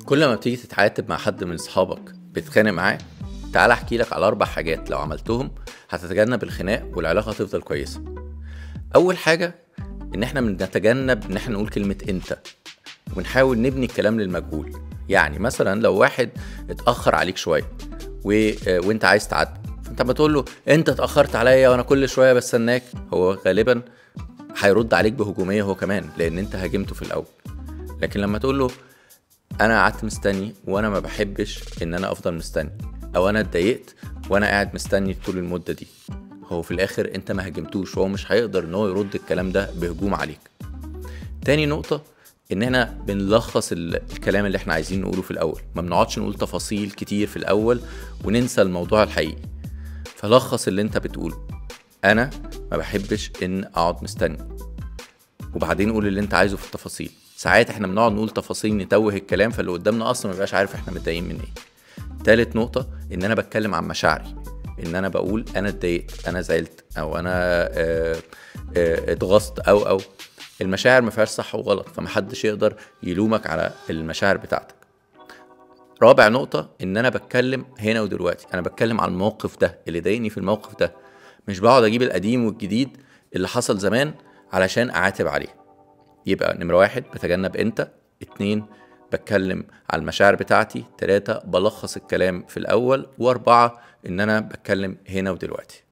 كل ما بتيجي تتعاتب مع حد من اصحابك بتتخانق معاه، تعال احكي لك على 4 حاجات لو عملتهم هتتجنب الخناق والعلاقة هتفضل كويسة. اول حاجة ان احنا بنتجنب ان احنا نقول كلمة انت، ونحاول نبني الكلام للمجهول. يعني مثلا لو واحد اتاخر عليك شوية وانت عايز تعاتبه، فانت ما تقول له انت اتاخرت عليا وانا كل شوية بستناك، هو غالبا هيرد عليك بهجوميه هو كمان، لان انت هاجمته في الاول. لكن لما تقول له انا قعدت مستني وانا ما بحبش ان انا افضل مستني، او انا اتضايقت وانا قاعد مستني طول المدة دي، هو في الاخر انت ما هاجمتوش، وهو مش هيقدر ان هو يرد الكلام ده بهجوم عليك. تاني نقطة ان احنا بنلخص الكلام اللي احنا عايزين نقوله في الاول، ما بنقعدش نقول تفاصيل كتير في الاول وننسى الموضوع الحقيقي. فلخص اللي انت بتقوله، انا ما بحبش ان اقعد مستني، وبعدين قول اللي انت عايزه في التفاصيل. ساعات احنا بنقعد نقول تفاصيل نتوه الكلام، فاللي قدامنا اصلا ما بيبقاش عارف احنا متضايقين من ايه. تالت نقطة ان انا بتكلم عن مشاعري، ان انا بقول انا اتضايقت، انا زعلت، او انا اتغصت، او المشاعر ما فيهاش صح وغلط، فمحدش يقدر يلومك على المشاعر بتاعتك. رابع نقطة ان انا بتكلم هنا ودلوقتي، انا بتكلم عن الموقف ده اللي ضايقني في الموقف ده، مش بقعد اجيب القديم والجديد اللي حصل زمان علشان اعاتب عليه. يبقى نمرة 1 بتجنب انت، 2 بتكلم على المشاعر بتاعتي، 3 بلخص الكلام في الاول، و4 ان انا بتكلم هنا ودلوقتي.